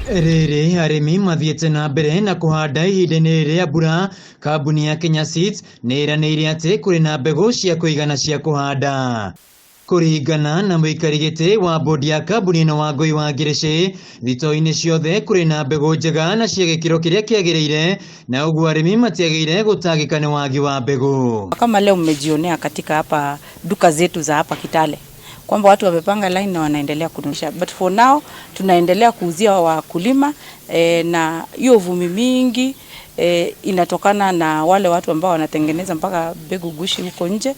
Rĩrĩ arĩmi mathiĩte na mbere na kũhanda ihinda-inĩ rĩrĩ rĩa mbura, kambuni ya Kenya Seeds nĩ ĩranĩire atĩ kũrĩ na mbegũ cia kũigana cia kũhanda. Kũringana na mũikari gĩtĩ wa bodi ya kambuni ĩno Wangũi wa Ngĩrĩcĩ, thitoo-inĩ ciothe kũrĩ na mbegũ njega na cia gĩkĩro kĩrĩa kĩagĩrĩire, na ũguo arĩmi matiagĩrĩire gũtangĩka nĩ wagi wa mbegũ. Kama leo mmejionea katika hapa duka zetu za hapa Kitale kwamba watu wamepanga line na wanaendelea kununua, but for now tunaendelea kuuzia wakulima na hiyo uvumi mingi inatokana na wale watu ambao wanatengeneza mpaka mbegu gushi huko nje.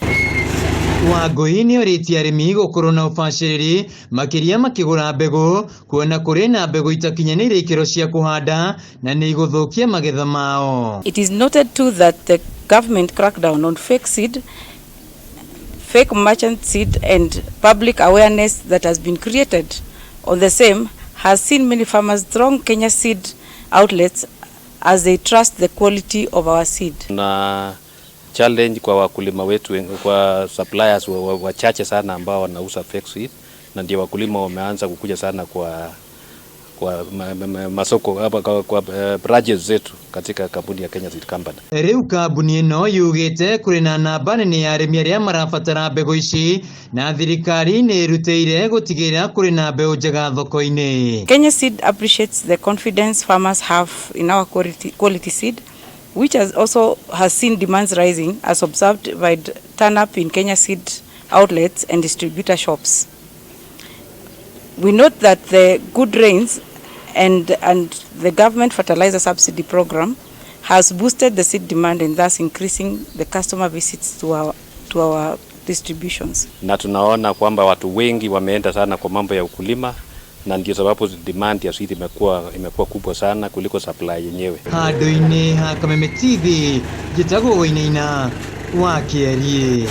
Wangũi nĩ orĩtie arĩmi gũkorwo na ũbacĩrĩri makĩria makĩgũra mbegũ, kuona kũrĩ na mbegũ itakinyanĩire ikĩro cia kũhanda na nĩ igũthũkia magetha mao. It is noted too that the government crackdown on fake seed, fake merchant seed and public awareness that has been created on the same has seen many farmers throng Kenya Seed outlets as they trust the quality of our seed. Na challenge kwa wakulima wetu, kwa suppliers wachache sana ambao wanauza fake seed, na ndio wakulima wameanza kukuja sana kwa masoko hapa kwa branches zetu katika kampuni ya Kenya Seed Company. Rĩu kambuni ĩno yugĩte kũrĩ na namba nene ya arĩmi arĩa marabatara mbegũ ici, na thirikari nĩ ĩrutĩire gũtigĩrĩra kũrĩ na mbeũ njega thoko-inĩ. Kenya Seed appreciates the confidence farmers have in our quality seed, which has also has seen demands rising as observed by turn up in Kenya Seed outlets and distributor shops. We note that the good rains and the government fertilizer subsidy program has boosted the seed demand and thus increasing the customer visits to our distributions. Na tunaona kwamba watu wengi wameenda sana kwa mambo ya ukulima, na ndio sababu demand ya seed imekuwa kubwa sana kuliko supply yenyewe. Handũ-inĩ ha Kameme TV, njĩtagwo Wainaina wa Kĩeriĩ.